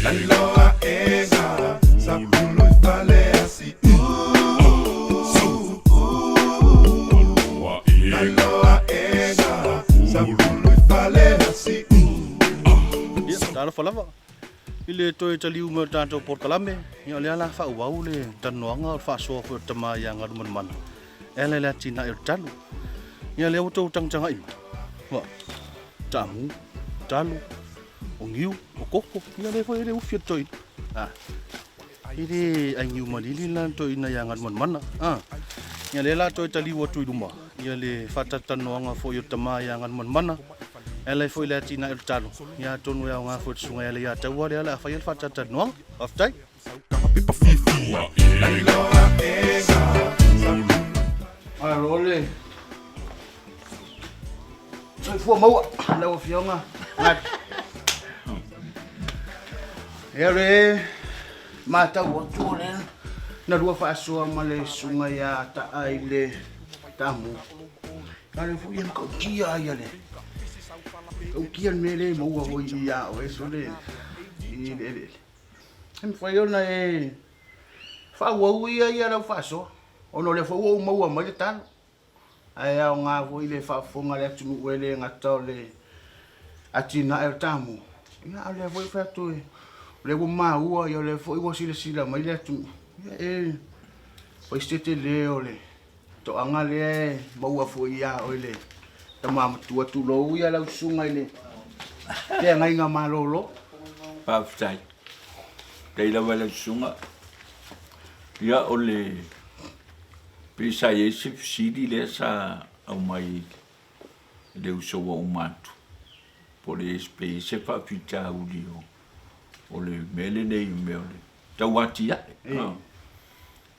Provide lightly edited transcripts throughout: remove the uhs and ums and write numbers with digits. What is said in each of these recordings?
Ia, talofa lava i le toe taliu mai o le tatou polokalame, ia o lea la faaauau le talanoaga o le faasoa foi o le tama ia Galumalemana e ala i le atinae o le talo. Ia lea ua outou tagatagai mai, ua taamu, talo, o niu, o koko, ia lea foi e le ufi o le toeaina. Ah. E le ai niu malili la le toeaina ia Galumalemana. Ah. Ia lea la toe taliu atu i luma, ia le faatalatalanoaga foi o le tama ia Galumalemana e ala ai foi i le atinae o le talo, ia atonu e aoga foi i le susuga ia Leiataua lea o le a faia le faatalatalanoaga. Faafetai. Malo le soifua maua lau Afioga Ngati. Ia le matau atu o lea na lua faasoa ma le susuga ia Taa i le taamu. A lea foi e matautia ai le matautia le mea lea e maua foi ia oe sole i le eleele. E mafai ona e faaauau ia ia lau faasoa, ona o lea foi ua ou maua mai le talo. Ae aoga foi le faafofoga a le atunuu e le gata o le atinae o le taamu, ia a o lea foi e fai atu o lea ua maua, ia o lea foi ua silasila mai le atunuu, ia e fai se tele o le toaga lea e maua foi ia oe le tama matua, tulou ia lau susuga i le feagaiga malolo. Faafetai. Faafetai lava i lau susuga. Ia o le pei sa i ai se fesili lea sa aumai i le uso ua uma atu, po o le pe i ai se faafitauli o le mea lenei mea o le tau atiae.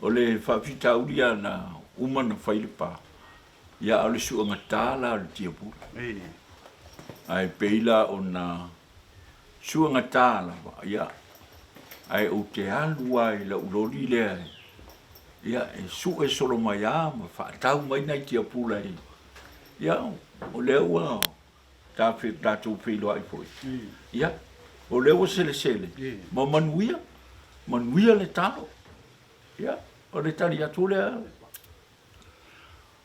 O le faafitauli lava na uma ona fai le pa, ia a o le suegata la o le tiapula. Ae pei la ona suegata lava, ia, ae ou te alu lava i lau loli lea, ia, e sue solo mai lava ma faatau mai nai tiapula i, ia, o lea ua tatou feiloai foi, ia, o lea ua selesele ma manuia, manuia le talo. Ia, o le tali atu lea.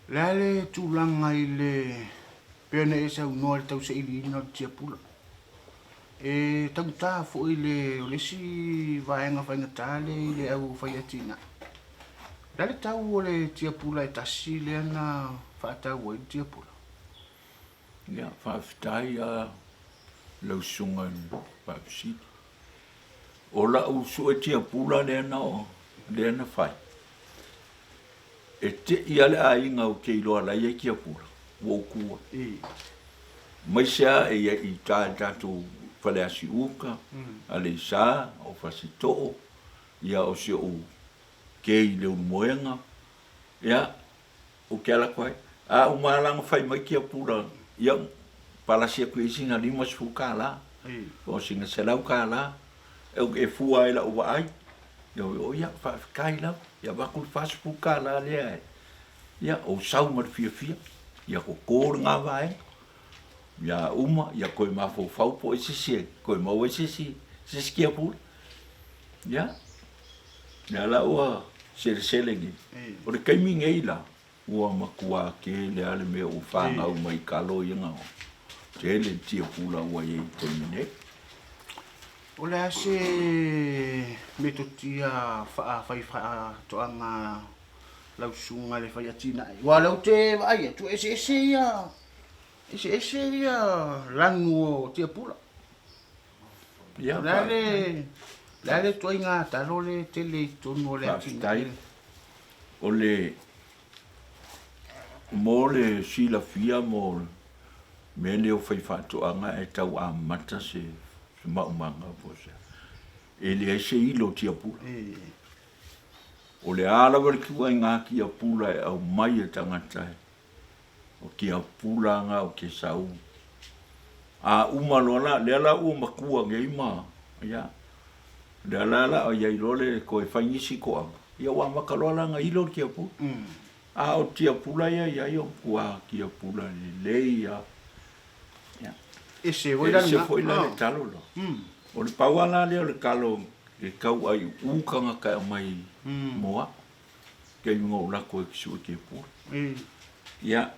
O le a le tulaga i le pei ona e saunoa i le tausailiina o le tiapula? E taugata foi le o le isi vaega faigata lea i le au fai atinae. O le a le tau o le tiapula e tasi lea na faatau ai le tiapula? Ia, faafetai lava lau susuga i le Faafesili. O lau sue tiapula lea na, lea na fai, e te i lava le aiga ou te iloa la e i ai tiapula, ua ou tu ai. Aemaise lava e i ai i uta i le tatou Faleasiuka, Aleisa, o Fasitoo, ia o si ou kei i Leulumoega, ia, Ou te ala atu ai. A uma lava la ona fai mai tiapula, ia, palasi atu i ai sina $50, po o sina $100, e fua ai lau vaai. Ia, o ia, faafetai lava, ia avatu le $40 lea e, ia, ou sau ma le fiafia, ia toto lena vaega. Ia uma, ia toe mafaufau po o ai se isi e toe maua ai se isi, se isi tiapula. Ia, Lea la ua selesele nei. O le taimi nei la, ua matua tele lava le mea ua fanau mai i talo ia na tele le tiapula ua i ai i le taimi nei. O le a se metotia faa-faifaatoaga lau susuga i le fai atinae? Aua o lea ou te vaai atu e eseese ia, eseese ia lanu o tiapula. Ia, O le a le, le a le ituaiga talo le tele i totonu o le atinae? Faafetai. O le, mo le silafia mo le mea lenei o faifaatoaga e tau amata se maumaga po o se a, e leai se ilo o tiapula. O le a lava le ituaiga tiapula e aumai e tagata e O tiapula na o ke sau. A uma loa la, lea la ua matua nei ma, ia, lea la la o iai loa le toe fai nisi toaga, ia ua amata loa la ona ilo le tiapula. A o tiapula ia iai o matua tiapula lelei lava. Ia. Ese foi la Ese foi la le talo la. O le pau lava la lea o le talo e tau ai uu tagata e aumai mo au, taimi na ou lako ai i sue tiapula. Ia,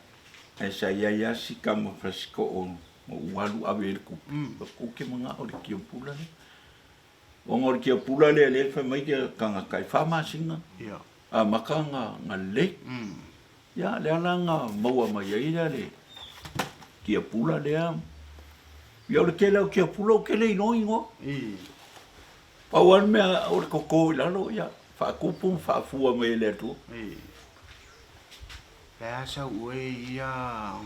ae sa i ai lava si tama fasitoo na ou alu ave ai le tupe, ou te manao i le tiapula lea. Ona o le tiapula lea lea e fai mai tagata e fa masina amata ona lelei. Ia, lea la na maua mai ai lea le tiapula lea. Ia, o le tele lava o tiapula ou te le iloa igoa. Pau lava le mea o le toto i lalo, ia, faatupu ma faafua mai e le Atua. Le a sau oe ia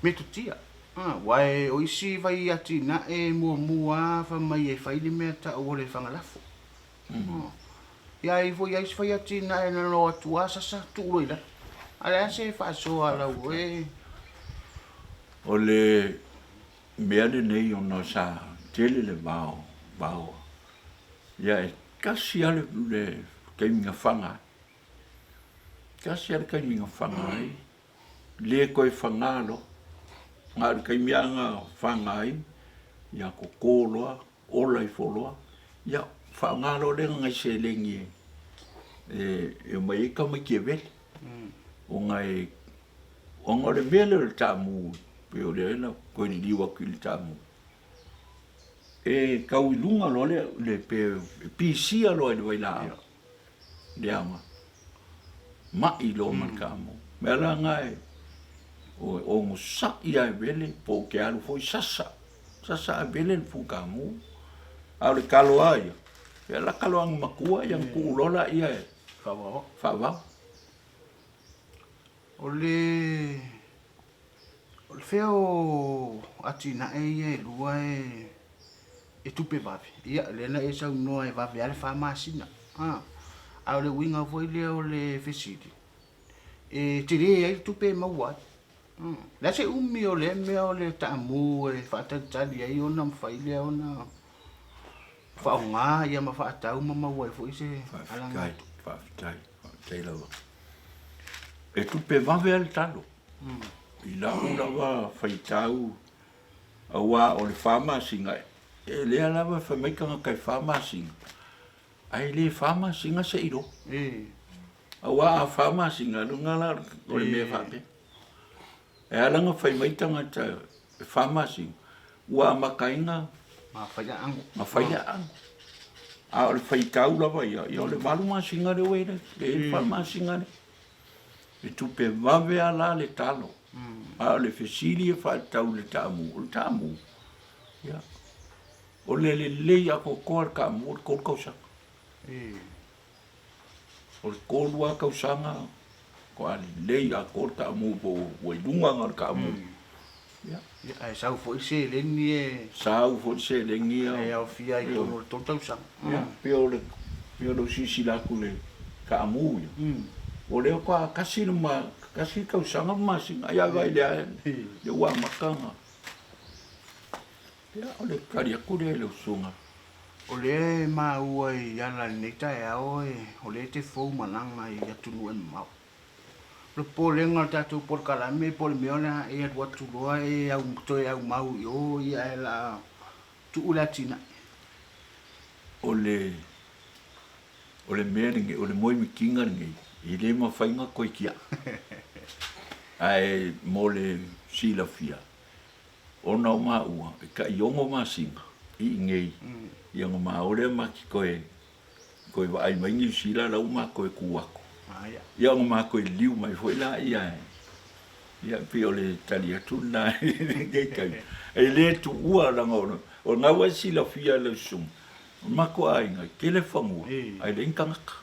metotia. Aua o isi vai atinae muamua lava fai mai e fai le mea tau o le fagalafo. Ia ai foi ai se fai atinae na o atu lava sasa tuu loa i lalo. A o le a se faasoa a lau oe? O le mea lenei ona sa tele le vao, vaoa. Ia e tasi lava le taimi na faga ai. Tasi lava le taimi na faga ai, le toe faga loa. Na o le taimi lava na faga ai, ia toto loa, ola ifo loa, ia faaaoga loa lea nai seleni e omai ai tamaiti e vele. Ona e, ona o le mea lea o le taamu, pei o lea na toe liliu atu i le taamu, e tau i luga loa le, pe pisia loa i le vailaau le aoga, mai loa ma le taamu. O le mea la lena e onosai lava e vele po o te alu foi sasa Sasa a vele le pukamu, a o le talo lava ia, ia laka loa ana matua ia ona tuu loa laia e faavao. O le o le fea o atinae ia e lua e tupe vave, ia lea na e saunoa e vave lava le fa masina, a o le uiga foi lea o le fesili, e tele ai le tupe e maua ai. O le a se umi o lea mea o le taamu e faatalitali ai ona mafai lea ona faaaoga ia ma faatau ma maua ai foi se alaga atu. Faafetai, faafetai lava. E tupe vave lava le talo. I lau lava faitau, aua o le fa masina, e lea lava e fai mai tagata e fa masina, ae le fa masina se i loa. Aua a fa masina, luga la o le mea faapea. E ala ona fai mai tagata e fa masina, ua amataina ma fai le aano. A o le faitau lava ia, ia o le valu masina lea ua i ai, lea i ai le fa masina lea. E tupe vave lava la le talo. A o le fesili e faatatau i le taamu, o le taamu, ia, o le lelei atoatoa le taamu o le tolu tausaga. O le tolu lava tausaga faatoa lelei atoa le taamu po ua i luga o le taamu. Ia. Ia, ae sau foi le seleni e... Sau foi le seleni e aofia ai i totonu o le tolu tausaga. Ia, pei o le pei o lou silasila atu i le taamu ia, o lea faatoa tasi le tasi le tausaga ma masina, ia vaai lea lea ua amata ona Ia, o le tali atu lea i lau susuga. O lea e maua i ala i lenei taeao o lea e te fou malaga i atunuu e mamao. O le popolega o le tatou polokalame po o le mea o le a e alu atu loa e toe aumau i o ia ae o le a tuu le atinae. O le o le mea lenei, o le moemitiga lenei, e le mafai ona toe tiai. Ae mo le silafia, Ona o maua e tai ono masina i inei, ia ona maua lea ma te toe toe vaai mai Niu Sila la ua matou tu atu. Ia ona matou liliu mai foi laia e, ia pei o le tali atu lena i lenei taimi. E le tuua leaga o lena ua e silafia e lau susuga, o le matou aiga e tele fanua ae leai ni tagata.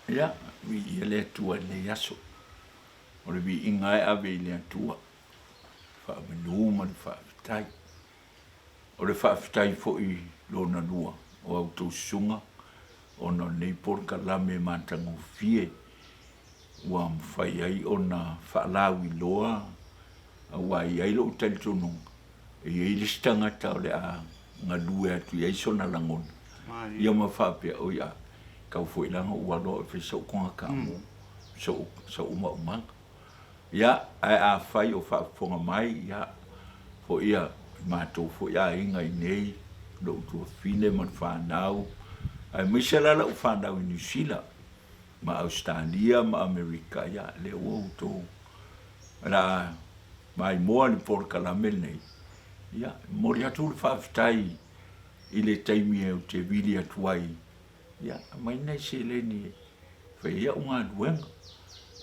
Ia, viia le Atua i lenei aso. O le viiga e ave i le Atua. Faamanu ma le faafetai. O le faafetai foi lona lua o a outou susuga ona o lenei polokalame matagofie ua mafai ai ona faalauiloa aua e i ai lou talitonuga e i ai le isi tagata o le a galue atu i ai sona lagona ia ma faapea, oi a, tau foi la ona ou alu au e fai so'u togakaamu, so'u maumaga. Ia, ae afai o faafofoga mai, ia, foi ia, matou foi aiga i inei, lou tuafafine ma le fanau, aemaise la lau fanau i Niu Sila ma Ausetalia ma Amerika, ia, lea ua outou o le a maimoa le polokalame lenei, ia, e momoli atu le faafetai i le taimi ou te vili atu ai, ia, aumai nai seleni e fai ai au galuega.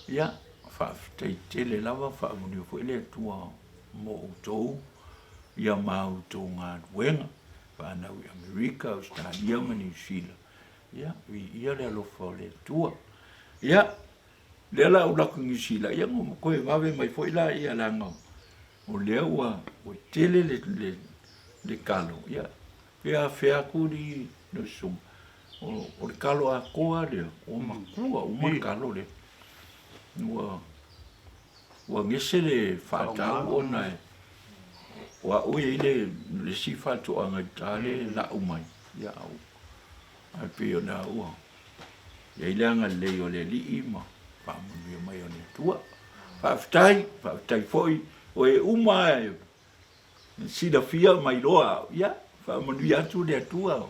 Ia, faafetai tele lava, faamanuia foi le Atua mo outou, ia ma outou galuega, fanau i Amerika, Ausetalia ma Niu Sila, ia, viia le alofa o le Atua. Ia, lea la ua lako i Niu Sila, ia ua toe vave mai foi la ia leaga o lea ua ua tele le le le kalo, ia pe afea atu li le susuga, o, o le kalo atoa lea, ua matua uma le kalo lea. Ua ua gese le faatau ona e o au e i ai le le isi faatoaga i uta le lau mai, ia au ae pei ona ua I ai le agalelei o le Alii ma faamanuia mai o le Atua. Faafetai, faafetai foi o e uma e silafia ma iloa au, ia, faamanuia atu le Atua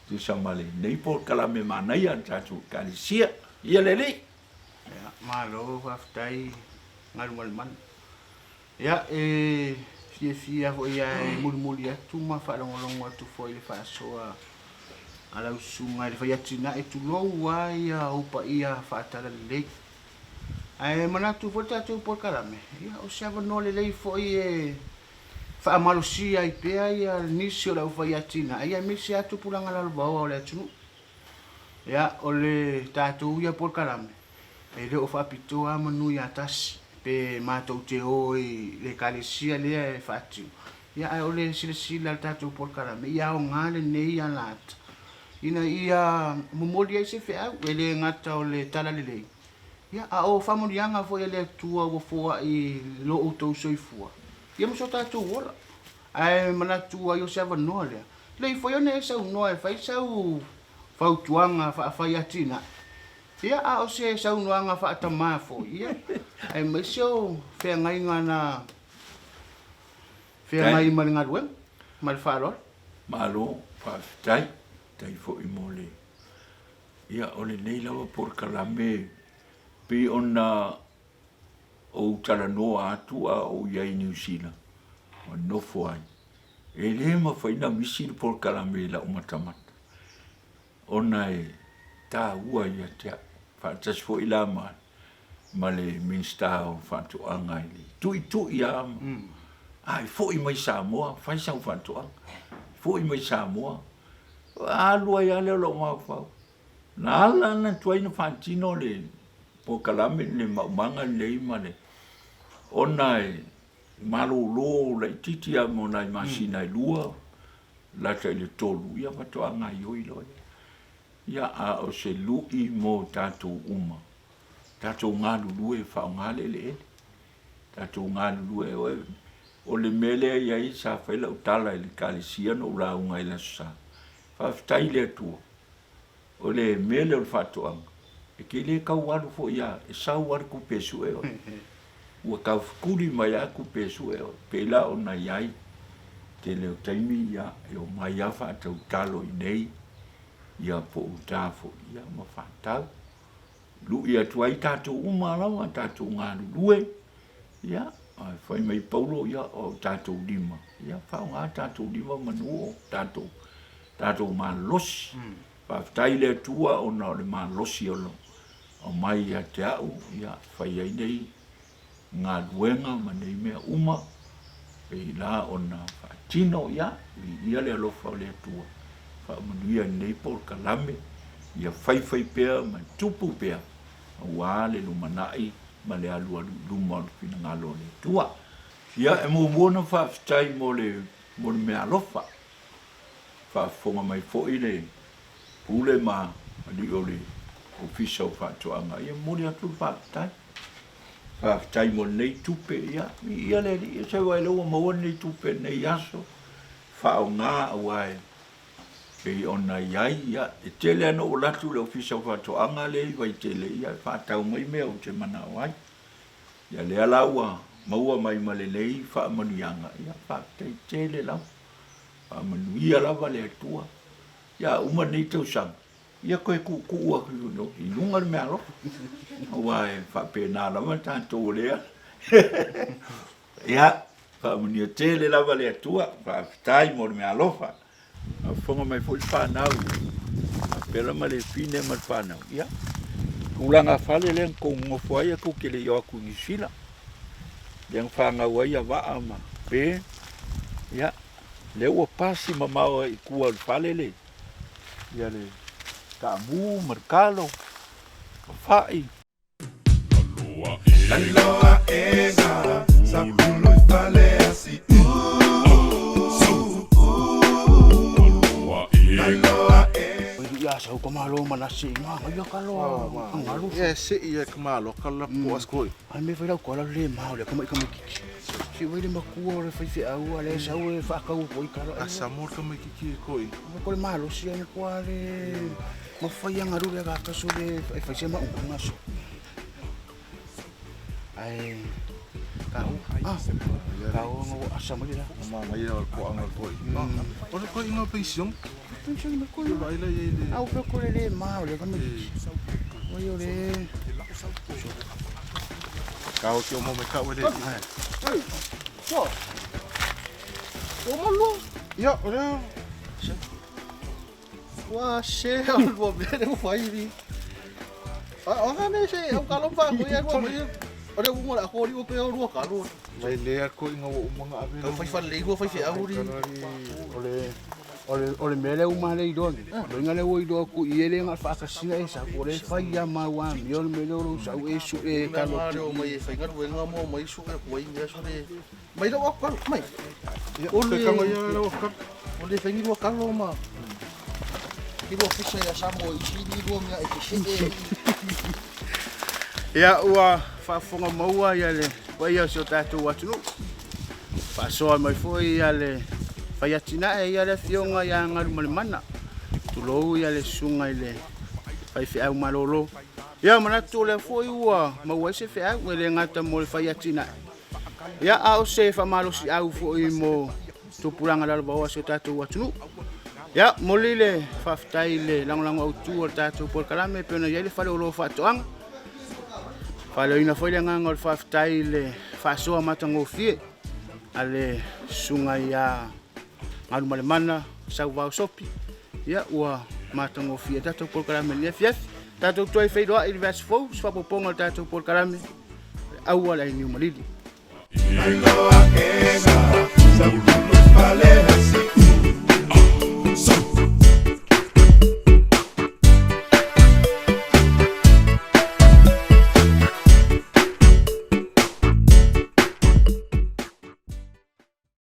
tusa ma lenei polokalame manaia a le tatou Ekalesia. Ia le Alii. Ia, malo faafetai Galumalemana. Ia, e fiafia foi e mulimuli atu ma faalogologo atu foi i le faasoa a lau susuga i le fai atinae, tulou lava ia ou paia faatalalelei. Ae manatu foi le tatou polokalame, ia o se avanoa lelei foi e faamalosia ai pea ia nisi o le aufai atinae, ia aemaise lava tupulaga lalovaoa o le atunuu. Ia, o le tatou ia polokalame, e le o faapitoa lava manu ia tasi, pe matou te o i le ekalesia lea e faatino, ia ae o le silasila a le tatou polokalame, ia aoga lenei alata, ina ia momoli ai se feau, e le gata o le talalelei, ia a o faamanuiaga foi a le Atua ua foai i lo outou soifua, ia ma so tatou ola. Ae manatu ai o se avanoa lea, lei foi ona e saunoa e fai sau fautuaga faafai atinae, ia a o se saunoaga faatamā foi, ia, aemaise o feagaiga na feagai ma le galuega. Ma le faaaloalo. Malo, faafetai, faafetai foi mo le, ia o lenei lava polokalame pei ona ou talanoa atu a o ou i ai i Niu Sila ma nofo ai, e le mafai ona misi le polokalame i lau matamata ona e taua ia te au, faatasi foi la ma ma le Minisita o Faatoaga i le tuitui lava ae foi mai Samoa fai sau faatoaga, foi mai Samoa, alu ai lava lea o lou mafaufau. Na ala ona tuai ona faatino le polokalame le maumaga lenei ma le ona e malolo laitiiti lava mo nai masina e lua lata i le tolu ia faatoa gaoioi loa lea. Ia a o se lui mo tatou uma, tatou galulue e faaaoga le eleele, tatou galulue oe. O le mea lea e i ai sa fai lau tala i le Ekalesia na ou lauga ai i le Aso Sa, faafetai i le Atua O le mea lea o le faatoaga, e te le tau alu foi a, e sau lava le tupe e sue oe. Ua taufetuli mai lava tupe e sue oe. Pei la ona i ai, tele o taimi ia, e omai lava faatau talo i inei, ia po o uta foi, ia ma faatau. Lui atu ai tatou uma lava, tatou galulue, ia, ae fai mai Paulo, ia, o tatou lima, ia, faaaoga tatou lima manu o tatou tatou malosi. Faafetai i le Atua ona o le malosi o lo aumai ia te au, ia, fai ai nei galuega ma nei mea uma, pei la ona faatino, ia, viia le alofa o le Atua, faamanuia i lenei polokalame, ia faifai pea ma tupu pea, aua le lumanai ma le alualu i luma o le finagalo o le Atua. Ia, e muamua ona faafetai mo le, mo le meaalofa. Faafofoga mai foi le Pule ma alii o le Ofisa o Faatoaga, ia momoli atu le faafetai. Faafetai mo lenei tupe, ia viia le Alii, se aua o lea ua maua lenei tupe i lenei aso, faaaoga aua e pei ona i ai, ia e tele lava ina ou alu atu i le Ofisa o Faatoaga lea i Vaitele, ia e faatau mai mea ou te manao ai. Ia lea la ua maua mai ma lenei faamanuiaga, ia faafetai tele lava. Faamanuia lava le Atua. Ia uma lenei tausaga, ia toe tuutuu atu i luga le meaalofa, aua e faapena lava tatou o lea. Ia, faamanuia tele lava le Atua, faafetai mo le meaalofa. Faafofoga mai foi le fanau, faapea ma le fine ma le fanau. Ia, tulaga fale lea na tou nonofo ai tou te le i o atu i Niu Sila. Lea na fanau ai ia Vaa ma Pe. Ia, lea ua pasi mamao ai i tua o le fale le, ia le taamu ma le kalo, ma fai. Ia sau ka malo ma nasi ma ia ka lo ngalu. Ia se ia ka malo ka la po askoi. Ai me fai lau kola le ma le ka mai ka mai kiki. Si wai le makua o le fai fe au le sau e fa kau ko i ka lo. Asa mo ka mai kiki koi. Ko le malo si ana ko le ma fai anga ru le ka ka so le e fai se ma unga so. Ai ka u ah ka u ngo asa mo la. Ma ngai o ko anga koi. O le koi nga pension. Pension me ko. Vai le le. Au pe ko le ma o le ka mai. Oi o le. Ka o ki o mo me ka wele. So. O mo lo. Ia, o le. Ua se o lua mea le ua i. A o ka me se o ka lo fa ko ia ko ia. O le ungo la ko ri o pe o lua ka lo. Mai le a ko inga o umanga ave. Ka fai fa le ko fai fe au ri. O le o le o le mea lea uma le iloa nei. Loiga le ua iloa ku i ele nga whaakasina e sa ko le whai ia maua mi o le mea lea o lou sau e su e Mea kalo nga leo mai e fai galuega mo mai su e kuai mea su le. Mai lau aku kalo, mai. O le O le fai ni lua kalo ma. Ki lua fisa ia Samoa i sini lua mea e te see. Ia ua faafofoga maua ia le paia o si o tatou atunuu. Faasoa mai foi ia le fai atinae ia le afioga ia Galumalemana. Tulou ia le susuga i le faifeau malolo. Ia manatu o lea foi ua maua ai se feau e le gata mo le fai atinae. Ia a o se faamalosiau foi mo tupulaga lalovaoa o si o tatou atunuu. Ia moli le faafetai i le lagolago autu o le tatou polokalame e pei ona i ai le faleoloa o faatoaga. Faaleoina foi le agaga o le faafetai i le faasoa matagofie a le susuga ia Galumalemana Sauvao Sopi. Ia ua matagofie tatou polokalame i lenei afiafi. Tatou toe feiloai i le vaiaso fou se faaopoopoga o le tatou polokalame le aua le ai niu malili. Naloa ega, sa ulu fale hasi.